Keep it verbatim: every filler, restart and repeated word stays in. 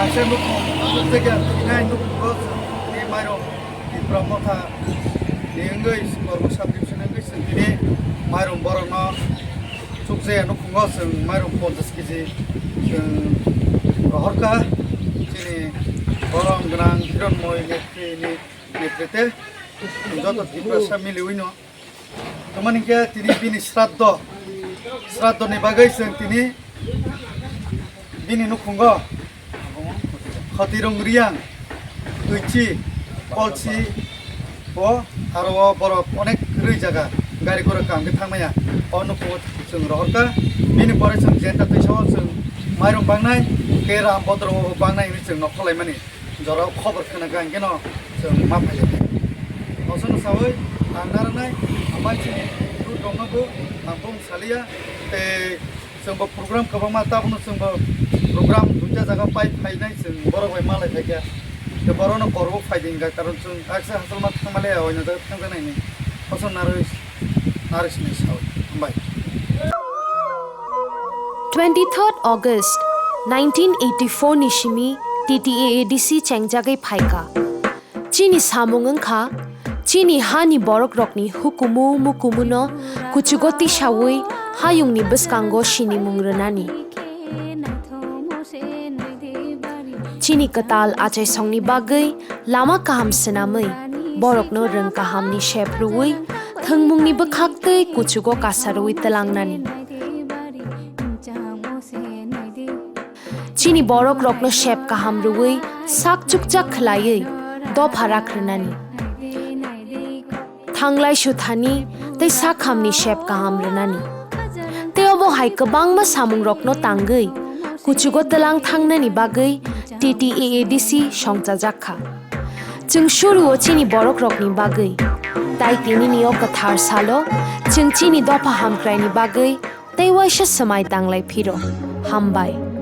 Kaisa nukhung, nukhung jaga tini nukhungo chwng tini mairum Tipra Motha ni wngwi Kormo subdivision wngwi chwng tini mairum borokno chukjaya nukhungo chwng mairum ponchash kg chwng rohorkha chini borom gwnang Hironmoy Nepri ni netrite joto Tiprasa miliwino. Tamani khe tini bini sraddho, sraddho ni bagwi chwng tini bini nukhungo Khotirung Riang, Twichi, Kolsi, o aro o borok onek kwrwi jaga gari gura kaham khe thangmaya. O nukhungo chwng rohorkha. Bini pore chwng jenta twisao chwng mairum bangnai, tei ram bodro o bangnai hinwi chwng nokhorlaimani. Jorao khobor khna kha hwnkhe no chwng ma phailai kha. Osano sawi ang narwknai, amai chini youth rokno bo ang bung saliya. Tei chwngbo program kwbangma, tabukno chwngbo program duita jaga pai phainai, chwng borok bai malai phaikha. Tei borokno korbo phaidi hwnkha, karon chwng kaisa hachal ma thangmale, oino jaga thangjaknaini. Osano narwi narwi sini sawi. Hambai. Twenty-third August nineteen eighty-four ni simi T T A A D C chengjagwi phaikha. Chini samung wngkha, chini hani borokrokni hukumu mukumuno kuchugo tisawi hayungni bwskango sinimung rwnani. Chini kwtal achaisongni bagwi lama kaham swnamwi, borokno rwng kahamni sep rwui, thwngmungni bwkhaktwi kuchugo kasarwi twlangnani. Chini borokrokno sep kaham rwui, sak chukchak khwlaiwi dopha rak rwnani. Thanglai suthani tei sakhamni sep kaham rwnani. Tei obo hai kwbangma samungrokno tangwi kuchugo twlang thangnani bagwi T T A A D C songchajak kha. Chwng suruo chini borokrokni bagwi, tai tinini o kwthar salo chwng chini dopha hamkraini bagwi tei waisa swmai tanglai phiro. Hambai.